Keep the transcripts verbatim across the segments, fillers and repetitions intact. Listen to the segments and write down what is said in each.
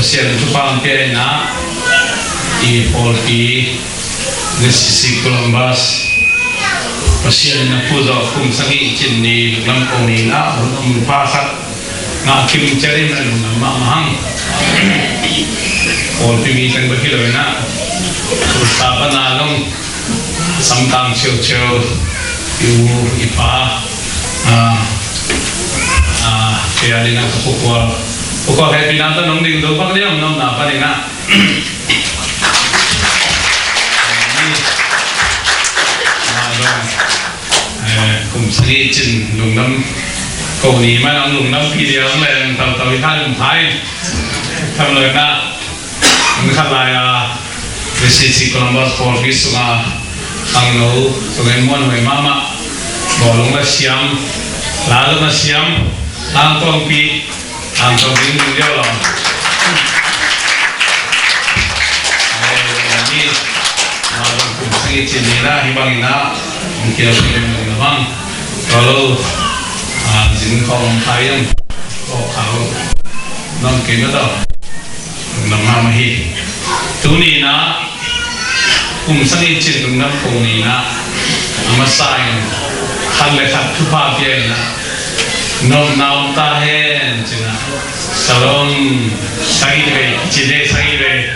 Pasian thupha hong pia in ah, i pawlpi, Z C C Columbus, Pasian in a phu zawh kum sagih cin ni lungdam ko ni in ah, hun pha khat ngah kim ciat in ah lungdam mahmah hang. Pawlpi mi teng bek hi lo in ah, Khrista pan a zong samtang ciauciau, i u, i pa, ah, ah, kei a ding ah ka pukual, pukual hehpihna tawh nong ding zo bak liam nopna pan in ah. Eh, kum sagih cin lungdam ko ni man ang lungdampi ding ang leng tautau i kha lungphai. Tham lo in ah, an khat lai a, Z C C Columbus pawlpi sungah khangno, sungah muanhuai mahmah, bawlung la siam, la zong la siam, tangtawngpi, tangtawngpi ding ding lo. Ai, ni, ma zong kum sagih cin ni na, hi bang in ah, ang kial pi ding lo bang. Kalo, ah, zin khawng thai ang, kawk khau, nong kei na tau. Lungdam mahmah hi. Tuni in ah, kum sagih cin lungdam ko ni in ah, a masa in khat le khat thupha pia in ah, nopna om ta hen ci in ah. Shalom. Sagih vei, ci in ah sagih vei.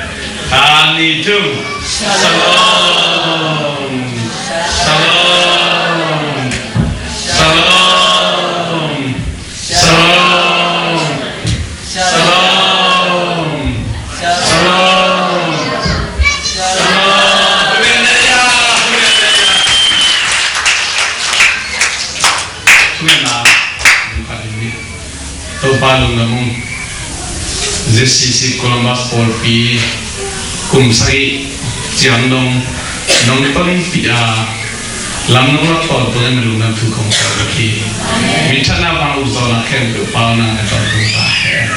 Khat, nih, thum. Shalom. Shalom. Shalom. Shalom. Shalom. Shalom. Shalom. Topa lungdam ung. Z C C Columbus pawlpi kum sagih ciang dong nong tonpih a, lam nong lak tawntung in na lungdam thu kong ko hi. Minthanna bang ukzawhna khempeuh pau nang na tawntung ta hen.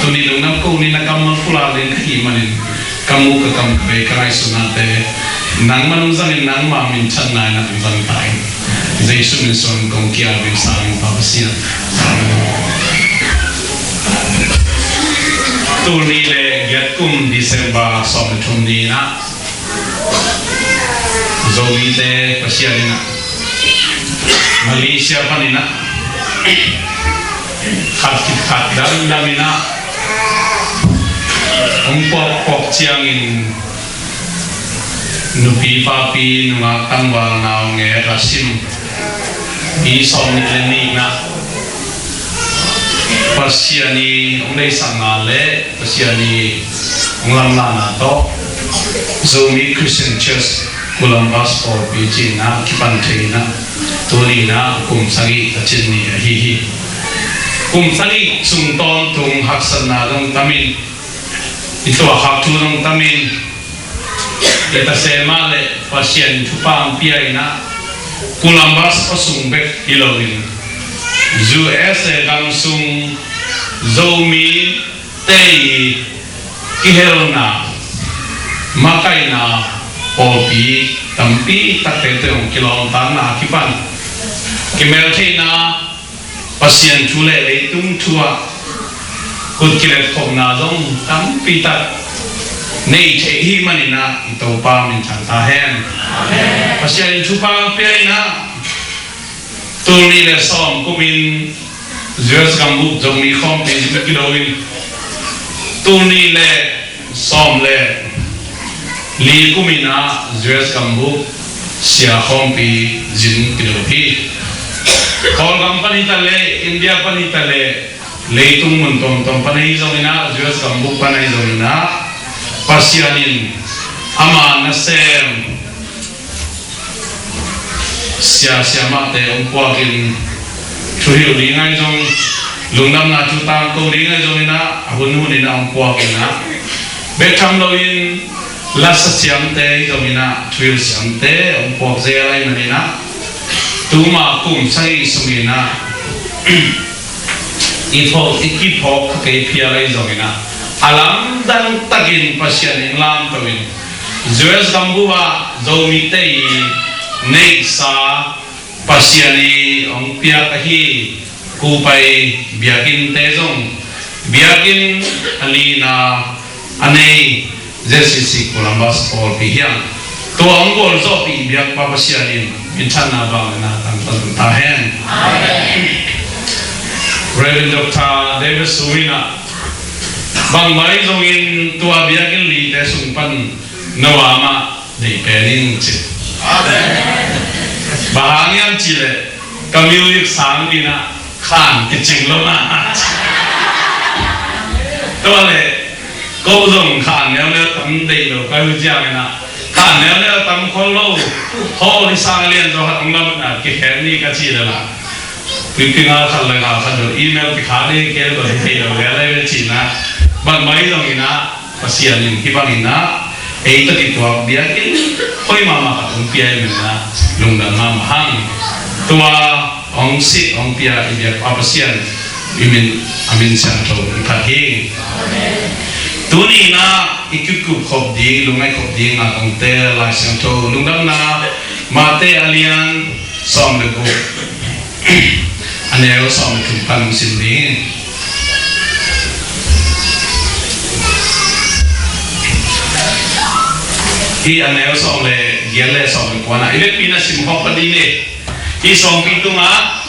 Tuni lungdam ko ni na kammal pulak ding ka hih manin, ka mu, ka kam, ka bei, ka ngaihsutnate nangmah nong zangin, nangmah minthanna in nang zang ta in. Jesu min suang kong kial ding sang Pa Pasian. Tul nih le giat kum December sawm le thum ni in ah, Zomite Pasian in ah, Malaysia pan in ah, khat khit khat damdam in ah hong puakpuak ciangin, nupi papi, nungak tangval, naungek a sim, mi sawmnih le nih in ah, Pasian in hong deihsakna le Pasian in hong lamlahna tawh Zomi Christian Church Columbus pawlpi ci in ah kipan thei in ah, tuni in ah kum sagih a cin ni ahi hi. Kum sagih sung tawntung haksatna zong tam in, i tuahkhak thu zong tam in, i ta se mah le Pasian thupha hong pia in ah, Columbus khua sung bek hi lo in, U S A gam sung Zomite i kihelna, makaihna pawlpi tampi takte tawh hong kilawmtatna a kipan, kimeltheihna, Pasian thu le leitung thu ah kut kiletkhopna zong tampi tak nei thei hi manin ah, i Topa minthan ta hen. Pasian in thupha pia in ah, tul nih le sawm kum in U S gambup Zomi khawmpi zin kido in, tul nih le sawm le li kum in ah U S gambup sia khawmpi zin kido hi. Kawlgam pan hi ta le, India pan hi ta le, leitung mun tuamtuam pan ahi zongin ah, U S gambup pan ahi zongin ah, Pasian in ama nasem sia siamahte hong puakin, thuhilh ding ahi zong, lungdamna thu tangko ding ahi zongin ah, a hunhun in ah hong puakin ah, bek tham loin lasa siamte ahi zongin ah, thuhilh siamte hong puak zel ahih manin ah, tuma kum sagih sungin ah, i phawk, i kiphawk kha kei phial ahi zongin ah, a lamdang takin Pasian in lamto in, U S gambup ah Zomite i neihsa Pasian in hong piak ahi kupai biakinnte zong Biakinn a lina a nei Z C C Columbus pawlpi hiam? Tua hong gualzawhpih biakpa Pasian in minthanna bang le na tangtang ta hen. Amen. Reverend Doctor David Sumina, bangmah hi zongin tua biakinn lite sung pan Noah mah deih pen in ci. Bang hang hiam cih leh ka music sang ding a khan kicing lo na. Tua leh ko zong khan leuleu tam deih lo ka hi ciangin a khan leuleu tam khol lo. Hall hi sang lian zaw khat hong lam na kikhen ni ka ci leh la. Puipi ngal khat le ngal khat lo email kikhah ding kei lo hi thei lo le lai ve cihna. Bangmah hi zongin a Pasian in hih bangin a ei tawh kituak biakinn hoih mahmah khat hong pia hi manin a lungdam mahmah hang. Tua hong sik hong pia i biakpa Pasian i min, a min siangtho i phat hi. Tuni in a i kikup khop ding, lungngaih khop ding a kong teel Lai Siangtho lungdamna Mate a lian sawm le guk, a neu sawm le thum pan hong sim ding. Hih a neu sawm le giat le sawm le kua na i vekpi in a sim khawm pah ding hi. Hih sawmpi tungah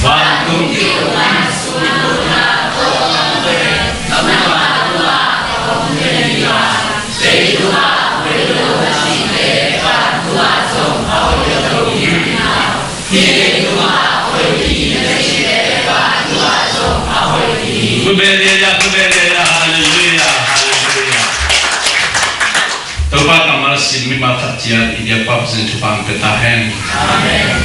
vantung Halleluia, halleluia, halleluia. Topa kammal sin mimal khat ciat i biakpa Pasian thupha pia ta hen. Amen.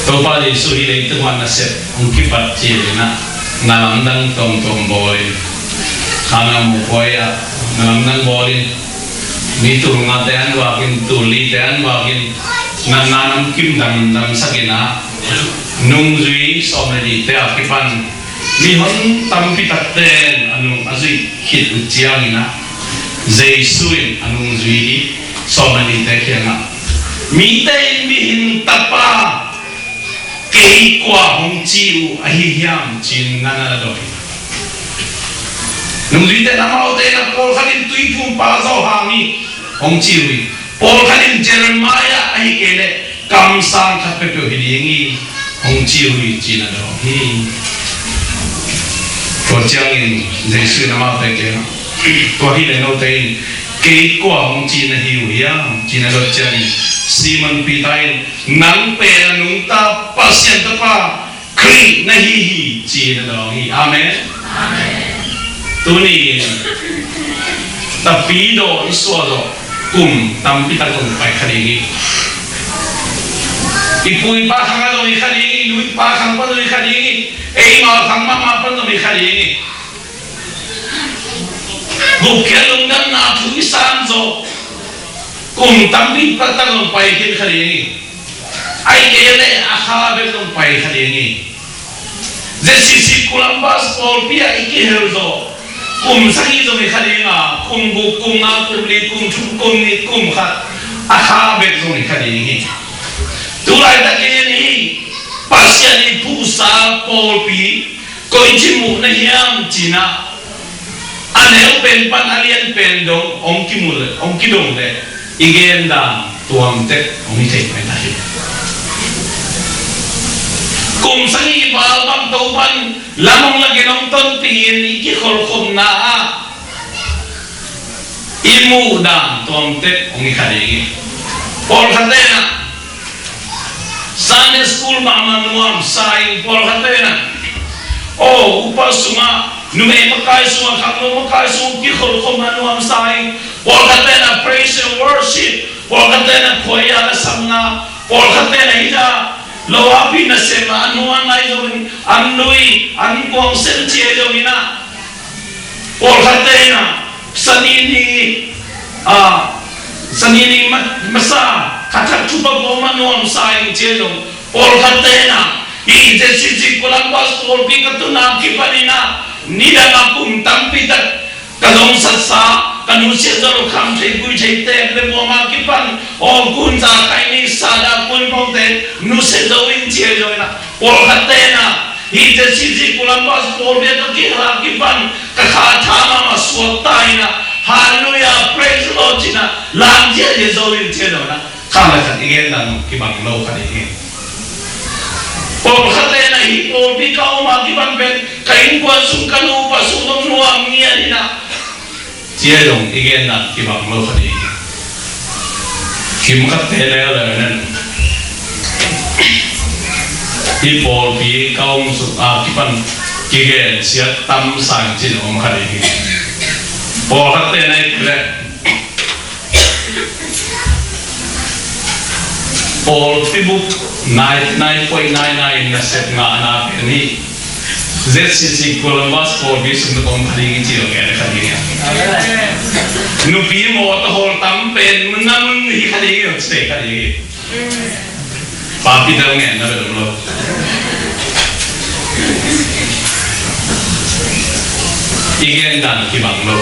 Topa Jesuh hih leitung ah nasep hong kipat ciangin a na lamdang tuamtuam bawl in, kha na mu poi ah na lamdang bawl in, mi tul ngate an vak in, tul lite an vak in, natna namkim damdam sak in a, nungzui sawm le nihte a kipan mihon tampi takte in a nung a zuih khit uh ciangin a, Jesuh in a nungzui hi sawm le nihte kiangah, mite in Mihing Tapa kei kua hong ci uh ahi hiam, ci-in na na dong hi. Nungzuite in amaute in a pawlkhat in tuiphum pa zawh hang hi hong ci uh hi. Pawlkhat in Jeremiah ahi kei leh kamsang khat peuhpeuh hi ding hi hong ci uh hi, ci-in a dong hi. Tua ciangin Jesuh in amaute kiangah, tua hi leh note in kei kua hong ci na hi uh hiam, ci-in a dot ciangin Simon Peter in, nang pen a nungta Pasian Tapa Khrih na hi hi, ci-in a dong hi. Amen. Amen. Tuni in tapidaw i suah zawh kum tampi tak zong pai kha ding hi. I pu i pa khang ah zong hi kha ding hi, nu i pa khang pan zong hi kha ding hi, eima khang mahmah pan zong hi kha ding hi. Gupkhiat lungdamna thu i san zawh kum tampi tak zong pai khin kha ding hi. Ahih kei leh a kha bek zong pai kha ding hi. Z C C Columbus pawlpi ah i kihel zawh kum sagih zong hi kha ding a, kum guk, kum nga, kum li, kum thum, kum nih, kum khat, a kha bek zong hi kha ding hi. Tulaitak in hih Pasian i phuhsa pawlpi koi ci muh na hiam, ci-in a, a neu pen pan a lian pen dong hong kimu leh, hong kidong leh i gen dan tuamtek hong hi thei mai ta hi. Kum sagih val bang Topa'n lam hong lakin hong tonpih in i kikholhkhopna ah i muh dan tuamtek hong hi kha ding hi. Pawlkhatte in a Sunday school mahmah nuamsa in, pawlkhatte in a, aw, upa sungah, numei makai sungah, khangno makai sungah kikholhkhopna nuamsa in, pawlkhatte in a praise and worship, pawlkhatte in a choir a samna, pawlkhatte in a hih a lo a pi nasem a nuam nai zongin, an nui, an kuang sem cia zongin a, pawlkhatte in a, Sani ni, a, Sani ni ma-, masa, khathak thupha pawlkhat nuamsa in cia zong, pawlkhatte in a, hih Z C C Columbus pawlpi ka tun a kipan in a, nidang a kum tampi tak ka zong satsa, Ka nusia zo lo kham thei gui thei tek le muam a kipan aw kun za kai ni sa da kun pong te nusia zo in cia zo ina. Pawlkhat te na hi te si si Columbus pawl bia ka kihla kipan ka kha tha mama suak ta ina. Hallelujah, praise the Lord cina lam cia cia zo in cia zo ina. Khang le khat i gen dan kibang lo khat i hi. Pawlkhat le na hi pawlpi ka om a kipan pen ka innkuan sung ka nu pa sung om nuam ngian ina. Cia dong i gen dan kibang lo khat i hi. Kim khat te le le nen. I pawlpi ka om sung a kipan kigen siat tam sang cin om khat i hi. Pawlkhat te na i le Paul Facebook nine nine point nine nine na sep nga ana pen hi. Z C C Columbus Paul bi sum na kong kha ding i ci lo ngen kha ding. Nupi mo ta hol tam pen mun na mun hi kha ding, stay kha ding. Papi dal ngen na bedom lo. I gen dan kibang lo.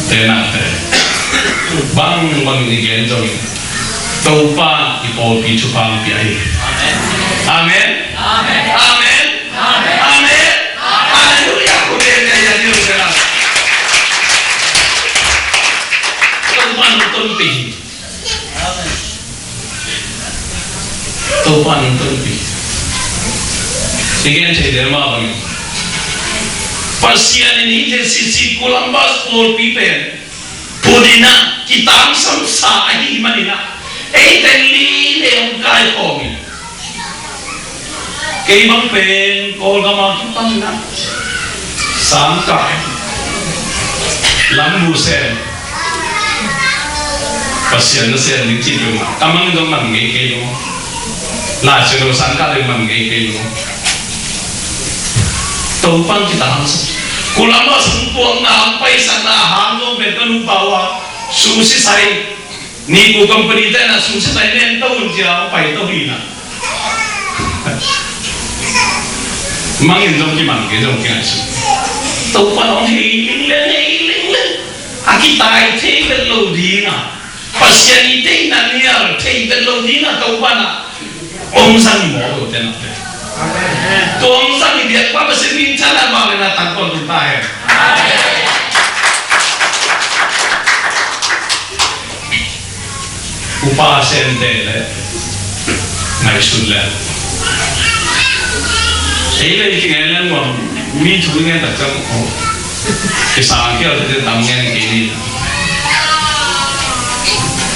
Te na te. Bang bang i gen zong in Topa i pawlpi thupha pia hi. Amen. Amen. Amen. Amen. Hallelujah. Ko te te ya ni lo te na. Topa nung tonpih hi. Topa nung tonpih. I gen thei del mah bangin Pasian in hih te sisi Columbus pawlpi pen pudina kitangsam sa ahih manin ah eite li le hong kaikhawm hi. Kei bang pen Kawlgam a kipan na sangkah lambu sem, Pasian na sem ding cih peuhmah ka mang dong man ngei kei lo. Lai sia lo sangkah ding man ngei kei lo. Topan kita hang sa. Kulam a sung puang na hang pai sa na hang dong pen ka nu pau a susi sai. Niku company te na sung sa tai nen to un cia pai to hi na. Mangin zong kiman kei zong kingaihsun. Topan hong hei ling leng, hei ling leng. A kitai thei vet lo ding a. Pasian i thei na nial thei vet lo ding a Topan a. Hong sang i mawk lo te na te. Tua hong sang i biak pa Pasian min chan a bang le na tang kon tung ta hen. Upa sente le ngaihsun le. Ei le kingen le nuam mi thu ingen tak cang o. Kisang kial te tam ngen kei ni.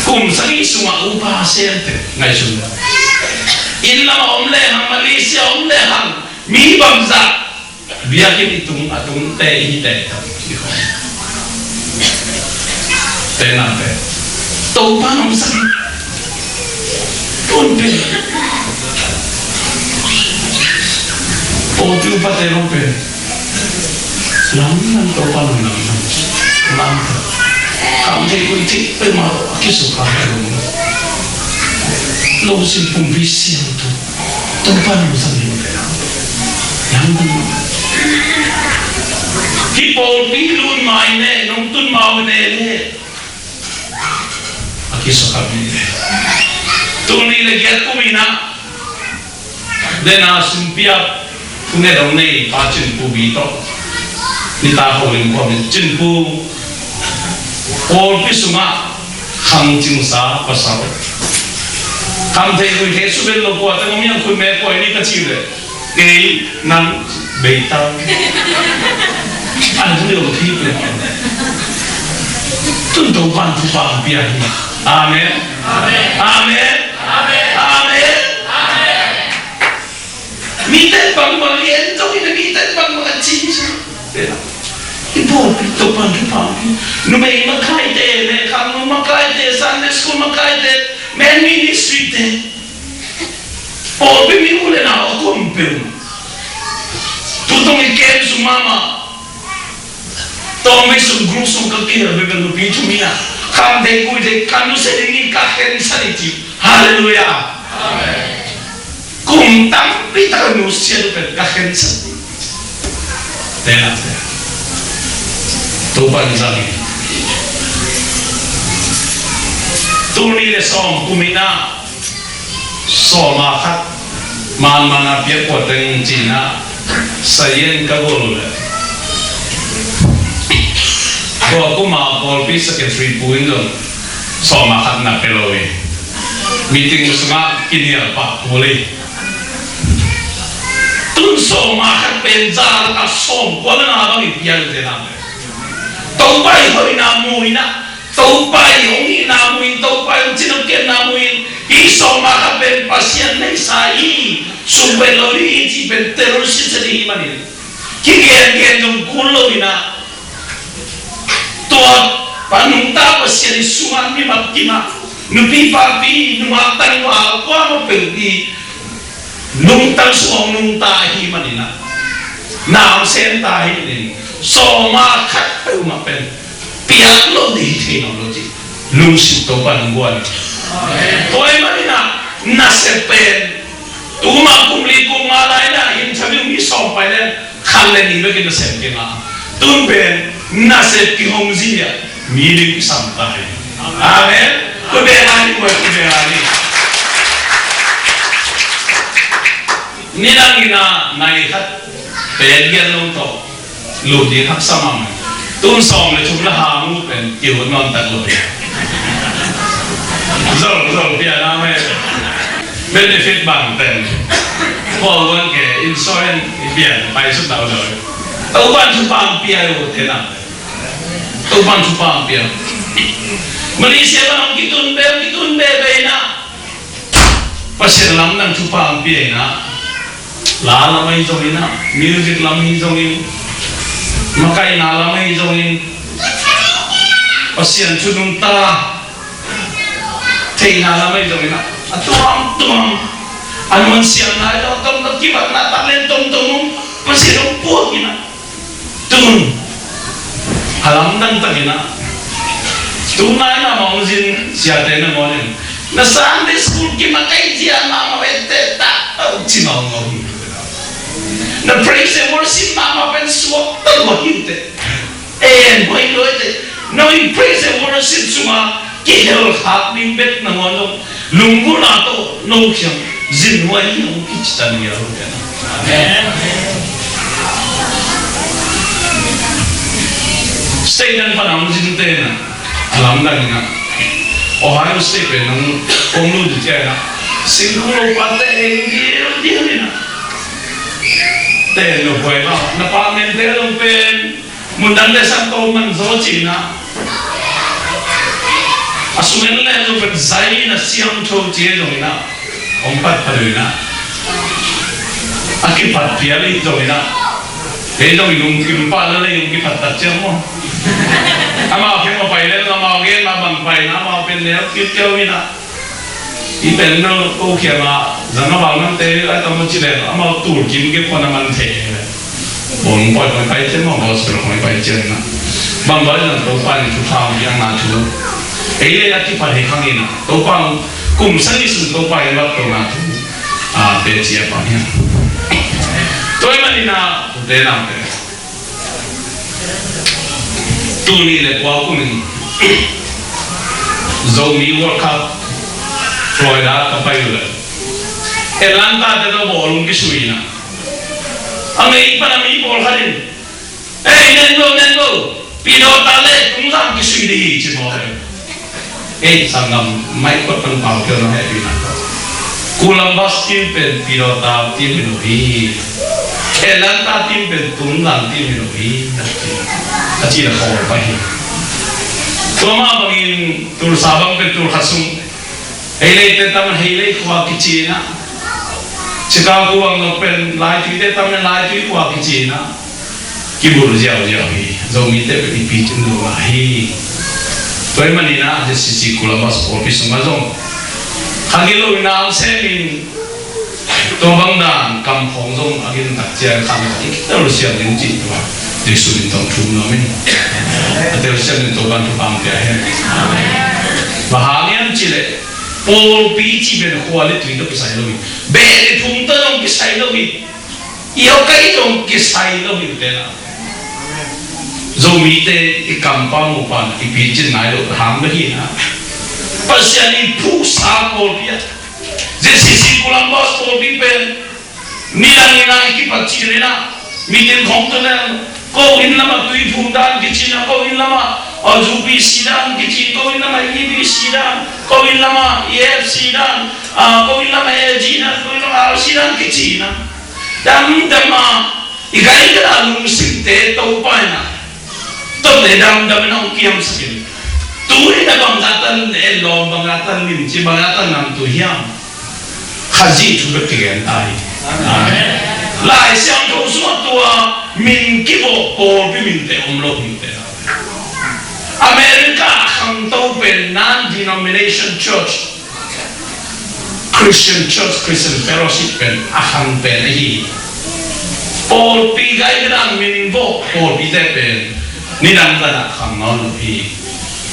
Kum sagih sungah upa sente ngaihsun le. Inn lam a om le hang, Malaysia om le hang, mi bangzah biakinn i tung a tungte i hite. Te nante Topa nong sang tun pe. Pawlpi upate nong pe. Lam nang Topa nong lam nang lam. Kam te kun ti pe ma lo a kisu ka lo. Lo sin pumpi siang tu. Topa nong sang ni. Yang nong. Ki pawlpi lun mai ne nong tun mau ne ne. A kisakap ni le. Tul nih le giat kum in ah. Dena sumpiak ne dong nei pa Cin Pu Bi tawh. Ni ta ho lim khuam in Cin Pu. Pawlpi sungah khang cingsa pasal. Kham thei khui thei su ben lo kua teng om yang khun me poi ni ka ci le. Kei nang beita. An tu deuh khi pe. Tun Topan thupha pia hi. Amen. Amen. Amen. Amen. Amen. Mi ten bang bang en to mi ten bang bang a ci. I bawlpi Topan thupha pia. Numei makaite, le khang nu makaite, Sunday school makaite, men ministry te. Pawlpi mi u le nau a kuam peuh. Tutong i kem sung mahmah. Tawng mi sung group sung ka kihel peuh peuh nupi thum hi a. Kham dei kui dei ka nusia ding hi ka khensat hi ci. Halleluiah. Amen. Kum tampi tak a nusia ding pen ka khensat hi. Te na te. Topa'n zang hi. Tul nih le sawm kum in ah sawm a khat manman a piak kua teng ci-in ah sayen ka gol uh leh, tua kum a pawlpi secretary pu in zong sawm a khat na pia lo hi. Meeting sungah kinial pah kul hi. Tun sawm a khat pen za lakah sawm kua le nga bangin pia uh te na. Topa i hoihna mu in ah, Topa i hong hihna mu in, Topa i hong cin hong kepna mu in, hih sawm a khat pen Pasian neihsa hi, sum pen lo ding hi cih pen terrorist hi manin, kigengen zong kul lo in ah, tua pa nungta Pasian i sungah mi mah kimah, nupi papi nungak tangval kuamah peuh i lungtang sung hong nungta ahih manin ah, na hong semta ahih manin, sawm a khat peuhmah pen piak lo ding hi thei nawn lo cih lungsim Topa'n hong guan hi. Tua ahih manin ah nasep pen, tuma kum li kum nga lai in ah interview mi sawm pai leng khat le nih bekin nasep kingah. Tun pen nasep kihong zia mi lim kisam ta hi. Amen. Kut beng a ni, kut beng a ni. Nidang in ah nai khat pen gen lo tawh lut ding haksa mahmah. Tun sawm le thum le hang uh pen kihut nawn tak lo hi. Zol zol pian a mah benefit bang teng. Paul wan ke insurance i pian pai suk dau dau. Topa'n thupha hong pia uh te na. Topa'n thupha hong pia. Malaysia pan hong kitun be, hong kitun be be in ah, Pasian lamdang thupha hong pia in ah, la lam ahi zongin ah, music lam ahi zongin, makaihna lam ahi zongin, Pasian thu nungta theihna lam ahi zongin ah, a tuamtuam, a nuansiamna ahi zong, a tomtom kibatna, talent tomtom hong Pasian hong puak in ah, tun a lamdang takin ah, tun nai na mah hong zin siate nangawn in, na Sunday school kimakaih zia mahmah pen teh tak tau ci mawngmawng hi. Na praise and worship mahmah pen suak tau mah hi uh teh. En huai lo hi teh. No in praise and worship sungah kihel khak ding bek nangawn lo. Lunggulhna tawh no kiang zin huai hi hong kici ta ni a lo. Amen. State dang pan a hong zin te na, a lamdang in ah, Ohio State pen hong, hong lut ding ci-in ah, singkung lo pa te eng diu diu in ah, te lo huai lo, na pa men te lo pen mun dang te sang to man zaw ci-in ah, a sung en le zong pen zai in ah siangtho ci zong in ah, hong phat phat uh in ah, a kiphat phial hi zong in ah, kei zong i lungkim pah lel ei, hong kiphat tak ciang maw. Amau khempeuh pai lel, amau gen mah bang pai in ah, amau pen neu kiukiau in ah, i pen bel ko khiam ah, zang a bau nangte lai tam ci lel, amau tul kim kip kho na man thei lel. Bawng pawi pawi pai ciang maw, gospel pawi pawi ciang na. Bang pawi na Topa in thupha hong piakna thu. Ei le a kiphat hi khang in a, Topa kum sagih sung Topa in vat tona thu, a, pia cia pah hi a. Tua ahih manin a, ute naute, tul nih le kua kum in Zomi World Cup Florida ka pai uh leh, Atlanta te tawh bawlung kisui in a, a ngei pan a mi pawlkhat in, "Ei, nen lo, nen lo. Pilawta le tungzang kisui ding hi," ci mawk hi. Ei, sanggam, maikot pan pau keu na hehpihna. Columbus team pen pilawta team hi lo hi. Atlanta team pen tungzang team hi lo hi. A ci na khawl pah hi. Tua mah bangin Tulsa bang pen tul khat sung Heilei te tam, Heilei khua kici in a, Chicago ang lo pen Laitui te tam, Laitui khua kici in a, kibur ziauziau hi. Zomite pen i picin lo mah hi. Tua ahih manin a, J C C Columbus pawlpi sungah zong kha gilo in a, ang sem in, tua bang dan kam khawng zong a gin tak ciang khang i telsiam ding cih tua Jesu min tawh thum nuam in. A telsiam ding Topa'n thupha hong pia hen. Bang hang hiam cih leh, pawlpi cih pen khua le tui tawh kisai lo hi. Beh le phung tawh zong kisai lo hi. I awkai zong kisai lo hi, ute na. Zomite i kampau mu pan i picin nai lo hang bek hi na. Pasian i phuhsa pawlpi ah, Z C C Columbus pawlpi pen nidang nidang i kipat cil in ah, mitin khong tu leng, ko inn lamah tuiphum dan kici na, ko inn lamah, aw, U P C dan kici, ko inn lamah E B C dan, ko inn lamah E F C dan, ah, ko inn lamah A G dan, ko inn lamah R C dan kici na. Dam dam a i gai ka lungsimte Topa in ah tawte damdam in a hong kiamsak in. Tuni na bang a tan ne lawm, bang a tan lim ci, bang a tan nam tu hiam? Khazih thu bek kigen ta hi. Amen. Lai Siangtho sungah tua min kivawh pawlpi minte om lo minte. America a khangto pen non-denomination church, Christian church, Christian fellowship pen a khang pen ahi. Pawlpi gai ka dan min vawh pawlpite pen nidang dan a khang nawn lo hi.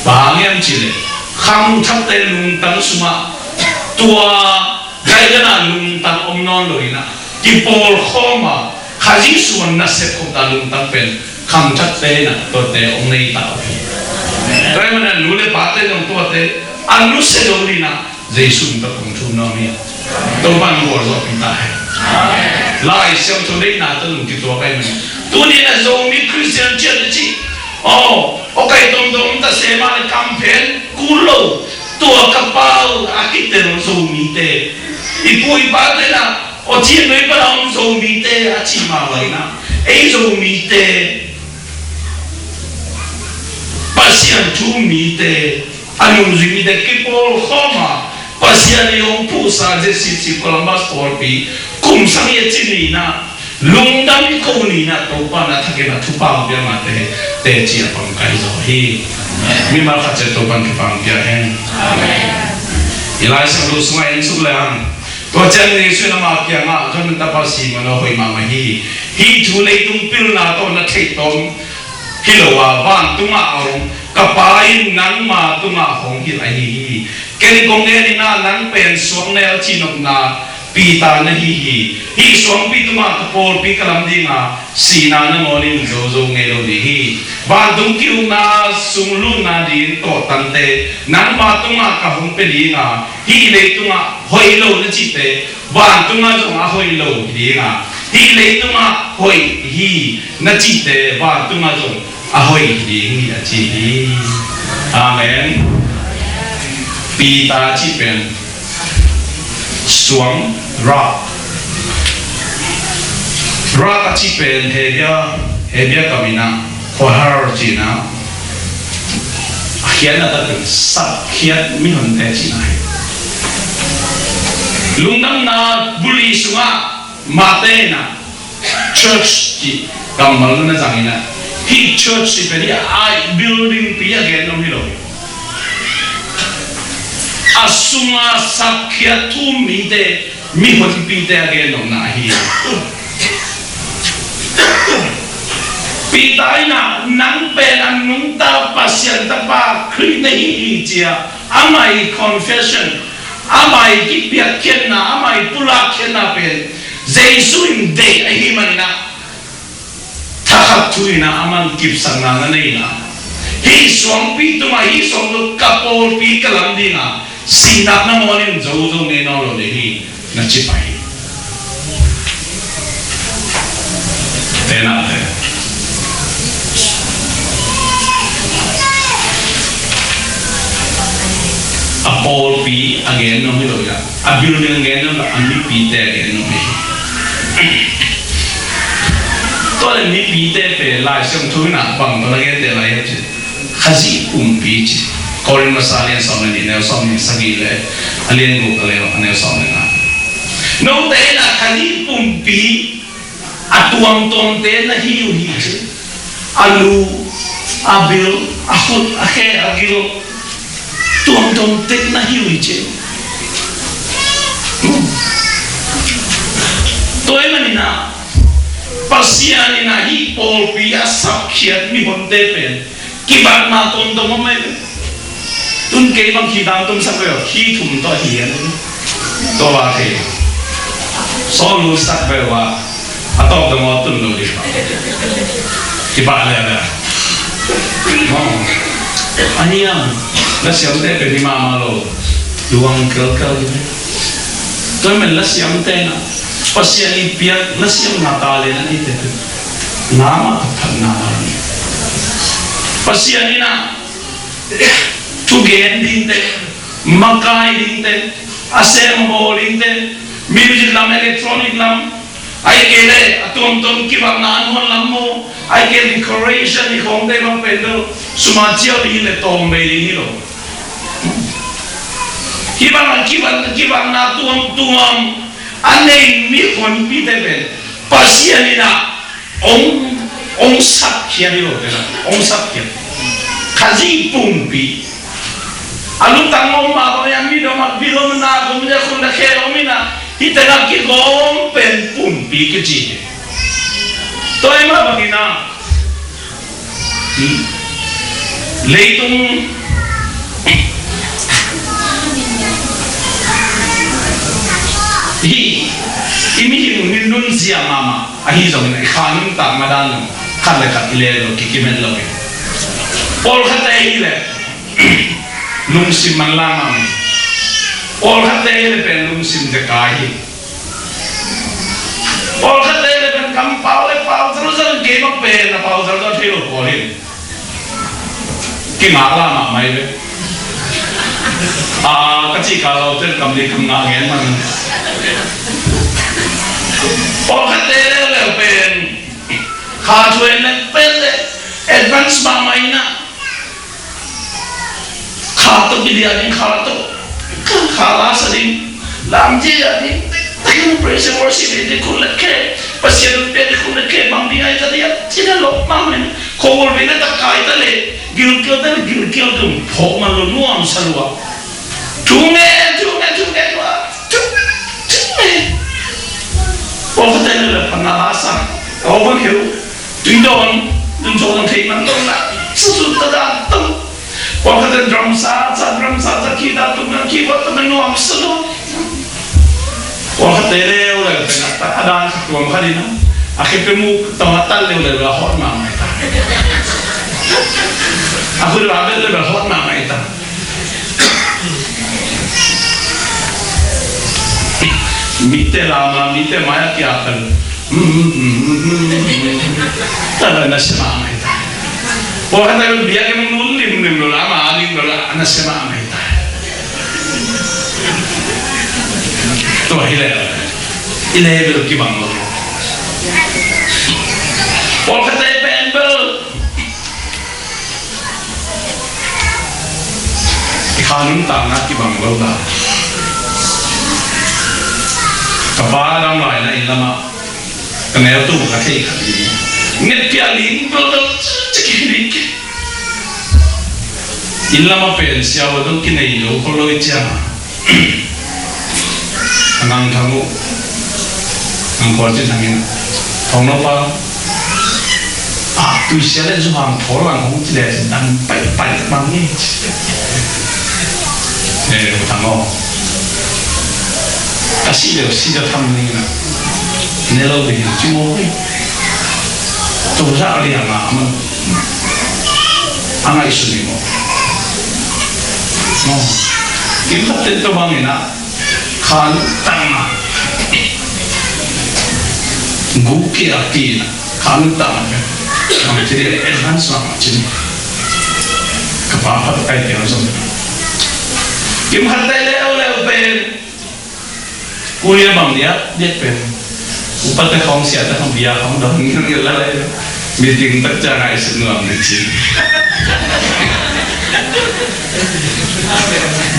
Bang hang hiam cih leh khangthakte lungtang sungah tua gai ka dan lungtang om nawn lo in ah, kipawlkhawm a, Khazih sungah nasep khop ta lungtang pen khangthakte in ah tuate hong nei ta uh hi. Tua ahih manin ah nu le pate zong tuate a nusia lo ding in ah Jesu min tawh kong thum nuam hi. Topa'n gualzawhpih ta hen. Lai Siangtho deihna tawh zong kituak ahih manin, tuni in ah Zomi Christian Church a ci, aw, aw kai tomtom ta se mah leh kam phen kul lo, tua ka pau a kitel Zomite, i pu i pate in ah, aw ci, a nu i pa a om Zomite a cih mah bang in ah, ei Zomite, Pasian thu mite, a nungzui mite kipawlkhawm a, Pasian in hong phuhsa Z C C Columbus pawlpi kum sagih a ci ni in ah, lungdam i ko ni in ah, Topa'n a thakin a thupha hong pia mah te, teci a pang kai zaw hi. Mimal khat ciat Topa'n thupha hong pia hen. I Lai Siangtho sungah en suk lehang, tua ciang Jesu in ama kiangah, Johan tapa Simon aw, hoih mahmah hi. Hih thu leitung pilna tawh na theih tawm hi lo a, vantungah a hong ka Pa in nangma tungah hong hilh ahi hi. Ken kong gen in ah, nang pen suang nel cihnopna Peter na hi hi. Hih suangpi tungah ka pawlpi ka lam ding a, sihna nangawn in zo zo ngei lo ding hi. Vantung ki-ukna sung lutna ding tawhtangte nangma tungah ka hong pia ding a, hih leitungah hoih lo na cihte vantungah zong a hoih lo hi ding a, hih leitungah hoih hi na cihte vantungah zong a hoih hi ding hi, a ci hi. Amen. Peter a cih pen suang, rock. Rock a cih pen Hebru, Hebru kam in ah kohar cihna, a khiatna tak pen sakkhiat mihonte cihna hi. Lungdamna buli sungah Mate in ah church cih kammal na zang in ah, hih church cih pen hih a building pi a gen om hi lo hi. A sungah sakkhiat thu um mite, mihonpite a gen omna ahi hi. Peter in ah nang pen a nungta Pasian tapa Khrih na hi hi ci a, amah i confession, amah i kipiakkhiatna, amah i pulakkhiatna pen Jesu in deih ahih manin ah, thakhat thu in ah aman kipsakna na nei in ah, hih suangpi tungah, hih suang tawh ka pawlpi ka lam ding a, sihna nangawn in zo zo ngei nawn lo ding hi, na ci pah hi. Tenah te, a pawlpi a gen nuam hi lo hi a, a building a gen nuam lo, a mipite a gen nuam hi. Tua leh mipite pen Lai Siangtho in ah bang tawh na gente lai hiam cih leh, Khazih pumpi ci. Korin masa a lian sawm le nih, neu sawm nih sagih le a lian guk a lian, a neu sawm le nga. Note in ah Khazih pumpi a tuamtuamte na hi uh hi ci. A lu, a bil, a khut, a khe, a gil, tuamtuamte na hi uh hi ci. Tua ahih manin ah, Pasian in ah hih pawlpi a sakkhiat mihonte pen kibatna tuamtuam om mai ve. Tun kei bang khitang tumsak ve aw, khi thum tawh hi an. Tua va thei. Sawl lutsak ve aw, a tawp dong aw tun lo ding. Kibat le le. Ahi hang, lasiamte pen hi mahmah lo. Luang kelkel hi. Tua ahih manin lasiamte na, Pasian i piak lasiamna talent a neite pen, na mah phatna mah hi. Pasian in a thugen dingte, makai dingte, a sem a bawl dingte, music lam, electronic lam, ahih kei leh a tuamtuam kibakna a nuam lam maw, ahih kei leh decoration i khawngte bang pen bel sum a ciau ding hi leh tawm bei ding hi lo. Hih bang a kibak, kibakna tuamtuam a nei mi honpite pen Pasian in a hong, hong sapkhiat hi lo, pen a hong sapkhiat. Khazih pumpi. A lutang om mah bang a midom a, midom na gum a khun a khe om in a, hih teng a kigawm pen pumpi kici hi. Tua ahih mah bangin a, leitung hi, i mihing in nunzia mahmah. Ahi zongin i kha nuntakna dan lo, khat le khat i leh lo, kikim het lo hi. Pawlkhatte hi leh lungsim manlang mahmah hi. Pawlkhatte hi leh pen lungsim te kai hi. Pawlkhatte hi leh pen kampau le pau zalzal, keimah pen a pau zalzal thei lo pawl hi. Kingaklah mahmah hi ve. A, ka cih kal lo ten kam ding kam ngah ngen man. Pawlkhatte leuleu pen kha thuai nek pen le advance mahmah in a, kha tawh kidiah ding, kha tawh, kha la sa ding, lam ciah ding, takin praise and worship ding, ding khun le khe, Pasian pia ding khun le khe, bang ding ai ta ding, ci na lok bang men, kho ul ve na ta kai ta le, gilkial ta le, gilkial tung, phawk man lo nuam sa lua. Thu nge, thu nge, thu nge, thu nge, thu nge. Pawlkhatte leuleu phatna la sa, a om a kheu, tui dawn, tun dawn thei man tong la, sa sun ta dan tong. Pawlkhatte drum sa, sa drum sa, sa keyboard tung, keyboard tung, nuam sa lo. Pawlkhatte leuleu pen a, a dan khat tuam khat in a, a khe pe mu tawh a tal leuleu a hot mahmah hi ta. A khut a bel leuleu a hot mahmah hi ta. Mite lam a, mite mai a kiapel. Tua bel nasia mahmah hi ta. Pawlkhatte bel biakinn mun limlim lo la, ama lim lo la, nasia mahmah hi ta. Tua hi leh i level kibang lo. Pawlkhatte pen bel i kha nuntakna kibang lo ta. Ka pa dang lai na inn lamah ka neu tu ka thei kha ding. Nget piak ling bel bel cik hi ding. Inn lamah pen siavuan dong kinei lo khol lo i ciang a, a Ngang Thang uh, Ngang Khual Cin Thang in, Thawng no pa, a, tuisia le zuhang thawl lang hong ci le cin dang paipai mang ni. Eh, U Thang aw, ka sih le uh sih le tham ning na, ne lo ding ci maw. Tua zah liang a man a ngaihsun hi maw? Maw? Kim khat ten tua bangin a, khan tang a, guk kia ki na, khan tang a, bang ci dih advance bang ci ni. Ka pa khat kai piang zong. Kim khat tai leuleu pen Korea bang dia, dia pen. Upate khawng, siate khawng, bia khawng dong ngilngil la lai. Meeting tak ciang ngaihsut nuam ding ci.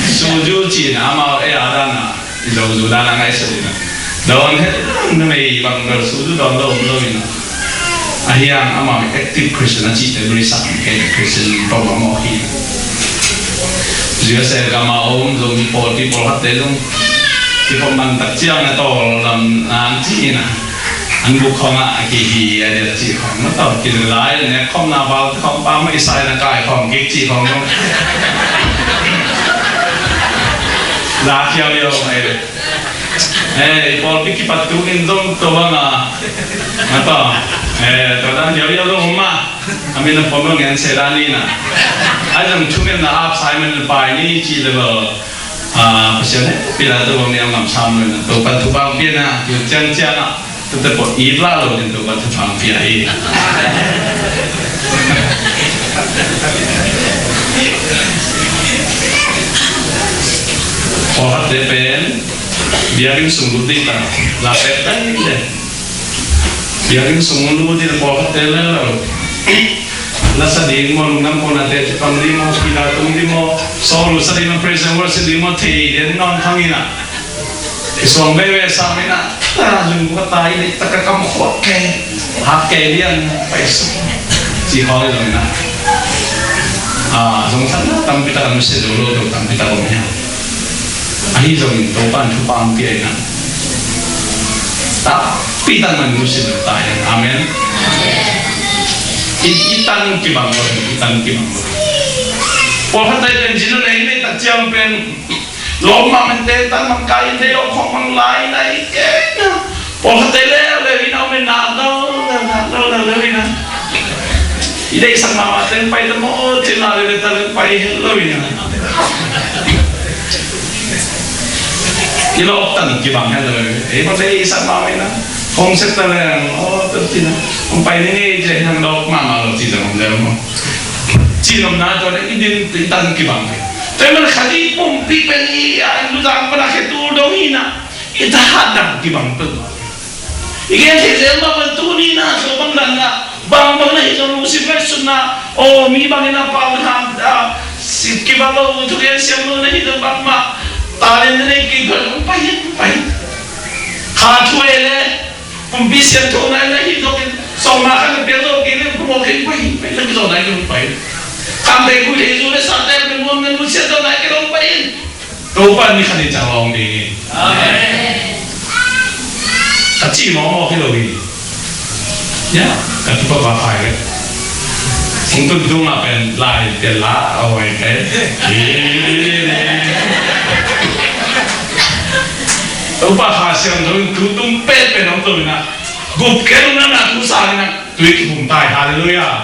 Suzu ci na amau e a dan a, i lo zu dan a ngaihsut ding a. Dawn het na mei bang bel suzu dawn lo om lo in a. Ahi hang amau active Christian a cihte bel i sak kei Christian pawlkhat mawk hi. U S A gam a om Zomi pawlpi pawlkhatte zong kipawlman tak ciang a tawl lam nang ci in a, an buk khawng ah a kihi a diat cih khawng, na tawl kin lai nek khawng na val khawng pa mah i sai na kai khawng kik cih khawng zong za khiau liau mai le. Eh, i pawlpi kipat tu in zong tua bang a, na tawl Eh, tua dan liauliau lo ma. A min a pom lo ngen se dan ni na. Ai zong thumen na ap sai men pai ni ci le lo. Ah, Pasian he, pila tu bang ni ang ngam sam lo na. Topan thupha pia na, tu ciang ciang a. Tu te po i la lo din Topan thupha pia i. Pawlkhat te pen biakinn sung lut ding ta. La pek dai le. Biakinn sung lut ding pawlkhat te le lo. La sa ding maw, lungdam ko na te, pang ding maw, pila tung ding maw, solo sa ding maw, praise and worship ding maw, thei den nawn khang ina. Kisuang veve sa ina. Ah, lung ka tai le, taka kam khua ke. Ha ke lian, pai su. Ci hoi lo ina. Ah, zong san na, tampi taka nusia lo lo, tampi taka om hia. Ahi zongin Topan thupha hong pia ina. Tampi tak man nusia lo ta hi. Amen. I, i tan kibang lo, i tan kibang lo. Pawlkhat tai pen zin lo nei nei tak ciang pen lawm mah man te tan man kai in te yawk khawng man lai nai kei na. Pawlkhat te leuleu in a om in nak leuleu, nak leuleu, leuleu in a. I deihsak mahmah teng pai ta maw, cin la lele ta leng pai het lo in a. I lawp tan kibang het lo. Ei maw deihsak mahmah in a. Hong sep ta leng, aw, ta cin a. Hong pai ni ngei cin a, hong lawp mahmah lo cin a, hong lawp mahmah. Cin om na tua leng i din i tan kibang. Tua man Kha Zi pumpi pen i a, i luzang pan a khe tul dong hi na. I thahat dang kibang pen. I gen thei zel mah bang tuni na, so bang dan na, bang bang na hi zong lungsim ngaihsutna, aw, mi bang in a pau na, a, si, kibang lo, thugen siam lo na hi zong bang mah, talent na nei kei bang, pai, pai. Kha thu e le, pumpi siam tho na na hi zong in, sawm ma khan na piang lo kei le, kum aw kei pai, pai, na ki zong na kei pai. Kam te ku le zu le sa te, men muang na nu siam tho na kei lo pai. Topa ni khat in ciang lawng ding hi. Amen. Ka ci mawkmawk hi lo hi. Ya, ka tupa pa pai ve. Hong tun tung a pen lai pian la a hoi kai. Topa Kha Siangtho in tu tung pet pen hong tun na. Gup kei lungdam na tu sa na. Tui kibum tai, halleluiah.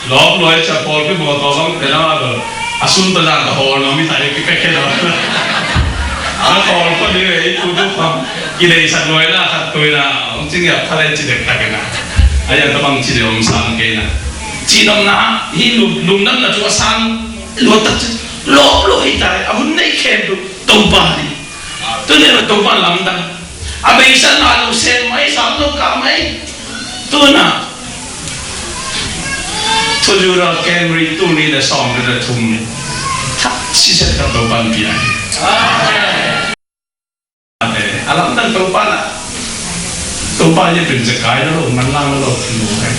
Lawp luai cia pawlpi mawtaw bang te lama bel a sun ta zan ta hawl nuam hi ta hi kipek khe lo. A hawl pha ding ei tu tu pam. Kileisak luai na khat tui na hong cing iap kha le ci dektak hi na. A yan ta bang ci dek om sang kei na. Ci dong na hi lungdamna cu a sang luat tak ci. Lawp luai ta hi a hun nei khem tu Topa hi. Tuni a Topa lamdang. A beisa na lo sem mai, sam lo ka mai. Tuna. Thuzura Camry tuni le sawm le thum ni. Thak siset ka Topa pia. A lamdang Topa na. Topa ye pin zekai lo, man lang lo, lo kai.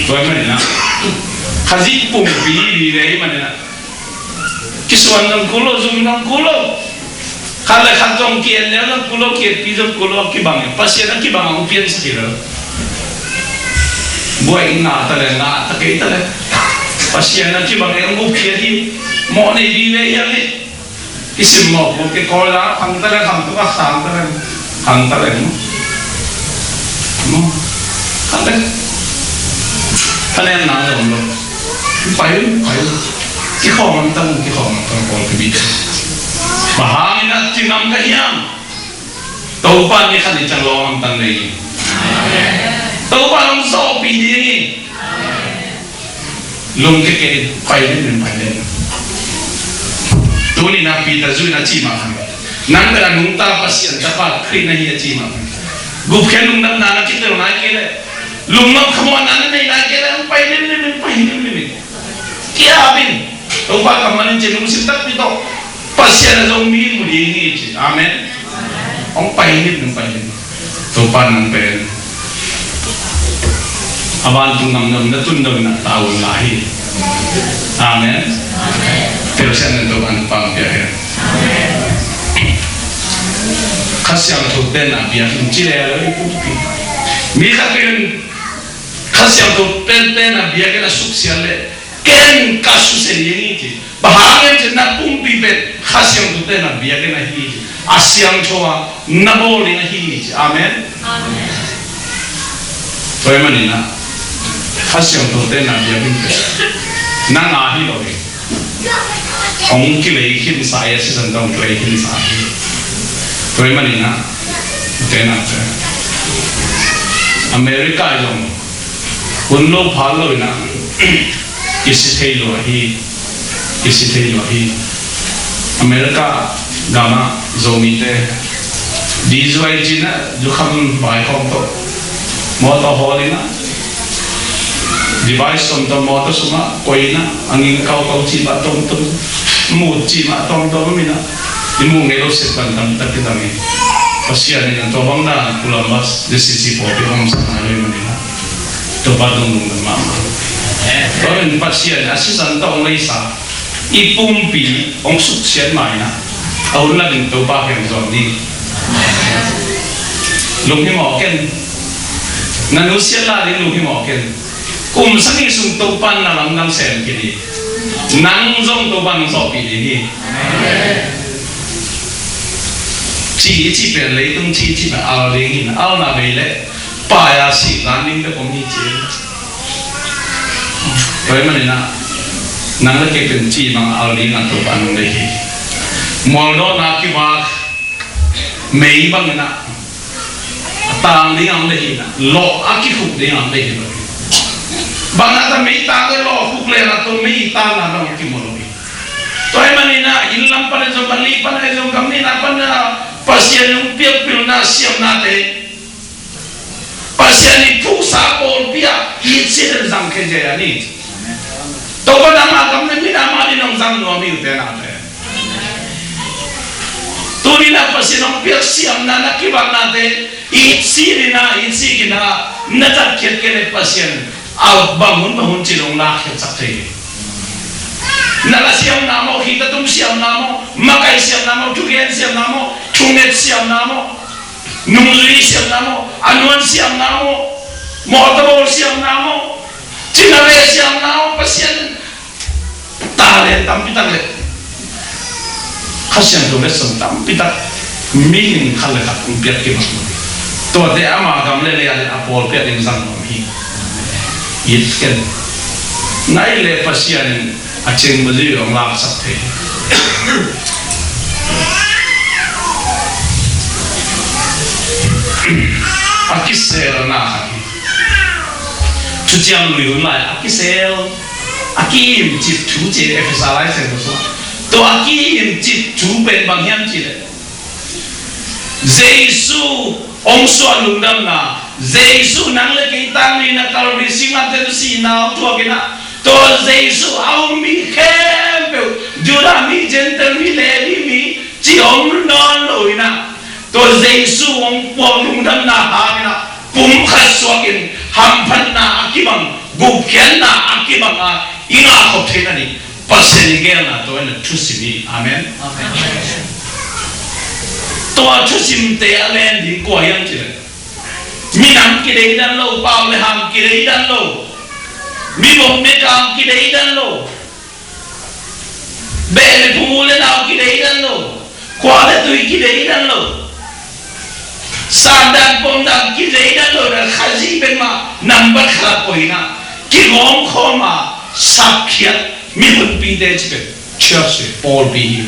Tua mah ni na. Khazih pumpi vive mah ni na. Kisuan zong kul lo, zum zong kul lo. Khat le khat zong ki-en lel zong kul lo, ki-etpi zong kul lo, kibang e. Pasian a kibang a hong piansak hi lo. Buai ngah ta le, ngah ta kei ta le. Pasian a kibang e hong gupkhiat hi. Mawh nei vive hiam hi. Kisim mawh kul kei kawl la, khang ta le, khang tuk a khang ta le. Khang ta le. Khang ta le. Khanem nang zong lo. Pai, pai. Kikhawm ang tang, kikhawm ang tang, kawl kibi. Bang hangin a ci ngam ka hiam? Topa ni khat in ciang lawng ang tang ding. Topa hong sawhpih ding. Lungke kei, pai den, pai den. Tuni na Peter zui na ci mah khan. Nang bel a nungta Pasian tapa Khrih na hi a ci mah khan. Gupkhiat lungdamna na kitel nai kei le. Lungdam khamuanna na nei nai kei le. Pai den, den, den, pai den, den, den. Kiap in, Topa kammal in ci lungsim takpi tawh Pasian a zong mi mu ding hi ci. Amen. Hong pai ning, hong pai ning. Topa nang pen a vantung gam na tun dong na ta un la hi. Amen. Tel sian nan Topa nang pang pia hen. Kha Siangtho ten a biakinn ci le lo i pumpi. Mi khat pen Kha Siangtho pen pen a biakinn a suksiat le Ken ka susia ding hi ci. Bang hang hiam cih leh na pumpi pen Kha Siangtho te na biakinn ahi hi ci. A siangtho a na bawl ding ahi hi ci. Amen. Amen. Tua ahih manin ah Kha Siangtho te na biakinn pen nang a hi lo hi. Hong kilei khinsa hi, a sisan tawh hong kilei khinsa hi. Tua ahih manin ah, tua ahih manin ah America zong hun lo pha lo in ah kisi thei lo hi. Kisi thei lo hi. America gam ah Zomite D Z Y G na zukham vai khawng tawh mawtaw hawl in ah, device tomtom mawtaw sungah koih in ah, a nging kaukau cih mah tomtom, mut cih mah tomtom om in ah, i muh ngei lo set pan tampi tak kitang hi. Pasian in ah tua bang dan Columbus, the city pawlpi hong omsak nai lo ahih manin ah, Topa dong lungdam mahmah. Tua in Pasian in a sisan tawh hong leisa, i pumpi hong suksiat ma in ah, a hun lakin Topa kiang zon ding. Lunghimawh ken. Na nusiat lai ding lunghimawh ken. Kum sagih sung Topa in na lamdang sem kei ding. Nang zong Topa in hong sawhpih ding hi. Ci i cih pen leitung ci i cih pen al ding hi. Alna bei leh pai-a sih zan ding bek om hi ci. Tua ahih manin ah nang le kei pen ci bang al ding a Topa in hong deih hi. Mualdawhna kivak mei bangin ah a tang ding a hong deih hi. Lawh a kikhuk ding a hong deih hi lo hi. Bang a ta mei tang le lawh khuk le na tua mei tang na dong kimu lo hi. Tua ahih manin ah inn lam pan ahi zong, Valley pan ahi zong, gam nihna pan ah Pasian in hong piak pilna siamnate, Pasian in phuksa pawlpi ah itsi in zangkhia zia hi. Topa in ama gam le minam adingin hong zang nuam hi uh te nate. Tuni in ah Pasian hong piak siamna na kivaknate itsi in ah, itsi in ah na zatkhiat kei leh Pasian a bang hun bang hun ci-in hong lakkhiatsak thei hi. Na la siamna maw, hita tung siamna maw, makai siamna maw, thugen siamna maw, thunget siamna maw, nungzui siamna maw, a nuan siamna maw, mawtaw bawl siamna maw, cina ve siamna maw, Pasian talent tampi tak le Kha Siangtho letsong tampi tak mihing khat le khat hong piak kibang. Tuate ama gam le lei ah a pawlpi ading zang nuam hi. It ken. Nai le Pasian in a cing mazui hong laksak thei. A kiselna khat hi. Thuciam Lui hun lai a kisel, a ki-imcip thu ci, Efesa Lai Siangtho sungah. Tua a ki-imcip thu pen bang hiam cih leh, Jesu hong suah lungdamna, Jesu nang le kei tangni in ah Calvary singlamteh tawh sihna hong thuak in ah, tua Jesu a um mi khempeuh, Judah mi, Gentile mi, Levi mi ci om nawn lo in ah, tua Jesu hong puak lungdamna hangin ah pumkhat suakin hamphatna a kibang, gupkhiatna a kibang a i ngah khop theihna ding Pasian i geelna tua in ah thusim hi. Amen. Amen. Tua thusimte a len ding kua hiam cih leh, minam kideidan lo, pau le ham kideidan lo, mibawm mikang kideidan lo, beh le phung, u le nau kideidan lo, khua le tui kideidan lo, sandan pomdan kideidan lo, na Khazih bek mah nambat khat a koih in ah kigawmkhawm a sapkhiat mihonpite ci pen church hi, pawlpi hi.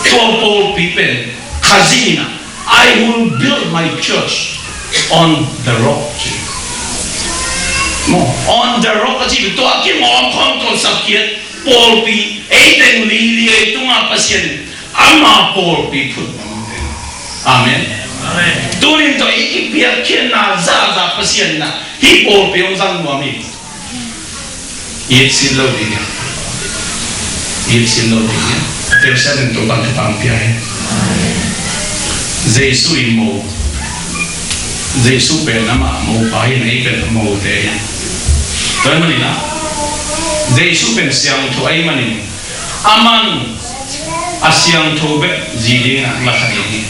Tua pawlpi pen Khazih in ah, "I will build my church on the rock," ci. Maw, on the rock a ci, tua kigawmkhawm, tua sapkhiat pawlpi, ei teng lili ei tungah Pasian in ama pawlpi phut. Amen. Amen. Tunin tua i kipiakkhiatna zahzah Pasian in ah hih pawlpi hong zang nuam hi. Itsin lo ding hi. Itsin lo ding hi. Tel siatin Topa'n thupha pia hi. Jesu i mo. Jesu pen amah mopa hi, ei pen mote hi. Tua ahih manin ah Jesu pen siangtho ahih manin, aman a siangtho bek zi dingin lakha ding hi.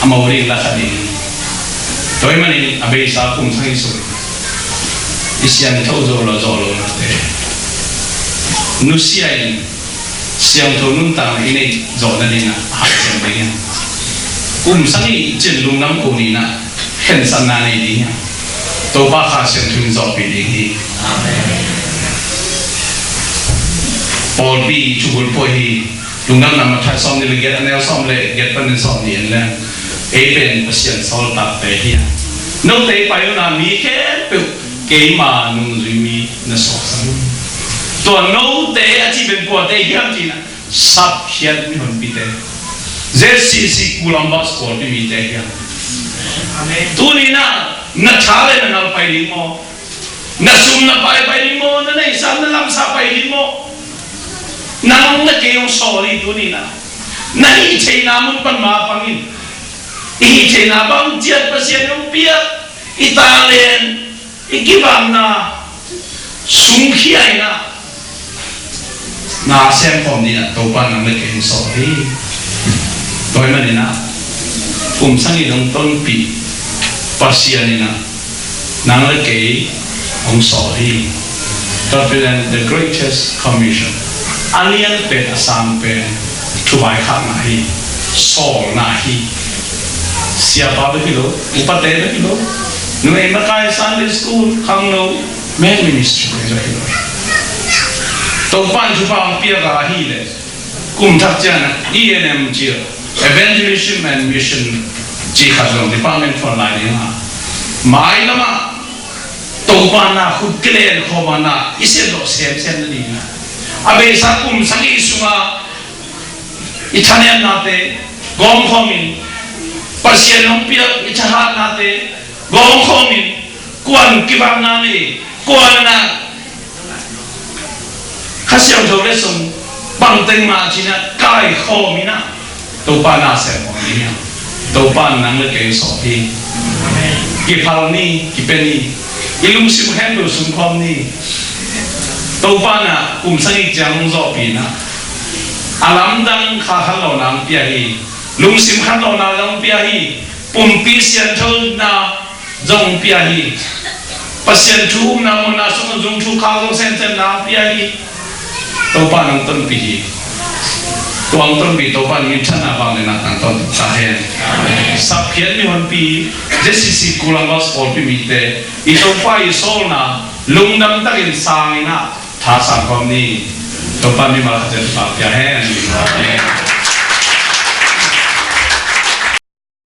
A mo dingin lakha ding hi. Tua ahih manin a beisa kum sagih sung i siangtho zo lo, zo lo nate, nusia in siangtho nuntakna i neih zawh nadingin a hanciam ding hi. Kum sagih cin lungdam ko ni-in a khensatna nei ding hi. Topa Kha Siangtho in zawhpih ding hi. Pawlpi thubul pua hi. Lungdamna Matthai sawmnih le giat, a neu sawm le giat panin sawmnih en leng, ei pen Pasian sawltakte hi a, note pai un a mi khempeuh keima nungzui mi na suaksak un. Tua note a cih pen kuate hiam cih leh, sapkhiat mihonpite, Z C C Columbus pawlpi mite hiam? Tuni-in a, na tha le na nal pai ding maw? Na sum na pai pai ding maw? Na neihsa na lamsa pai ding maw? Nang le kei hong sawl hi tuni-in a. Na hih theihna mun pan mapang in. I hih theihna bang ciat Pasian hong piak, i talent, i kivakna sungkhia in a, na sem khawm dingin a Topa nang le kei hong sawl hi. Tua ahih manin a, kum sagih dong tonpih Pasian in a, nang le kei hong sawl hi. Tua pen the greatest commission, a lian pen, a sang pen thuvaikhakna hi. Sawlna hi. Siapa bek hi lo, upate bek hi lo, numei makai, Sunday school, khangno, men ministry bek hi lo. Topa in thupha hong piak a hi leh, kum thak ciang a E and M ci, Evangelism and Mission ci khat zong department thuan lai ding a, mailam ah Topa na khut kilen khawm a, na i sem dawh semsem nading a, a beisa kum sagih sungah i thanemnate gawm khawm in, Pasian hong piak i thahatnate gawm khawm in, kuan kivakna nei, kuan a Kha Siangtho letsong pang teng mah cih a kaikhawm in a, Topa na sem khawm ding hi. Topa in nang le kei sawl hi. Kiphal ni, kipia ni. I lungsim khempeuh sungkhawm ni. Topa in a kum sagih ciang hong zawhpih in a, a lamdang kha khat lo na hong pia hi. Lungsim khat lo na hong pia hi. Pumpi sianthona zong pia hi. Pasian thu umna mawhna sungah zong thu khak zong semsem na pia hi. Topa nang tonpih hi. Tua hong tonpih Topa in minthanna vang le na nang tonpih ta hen. Sapkhiat mihonpi, Z C C Columbus pawlpi mite, i Topa i sawlna lungdam takin sang in a, tha sang khawm ni. Topa in mimal khat ciat thupha pia hen. Amen.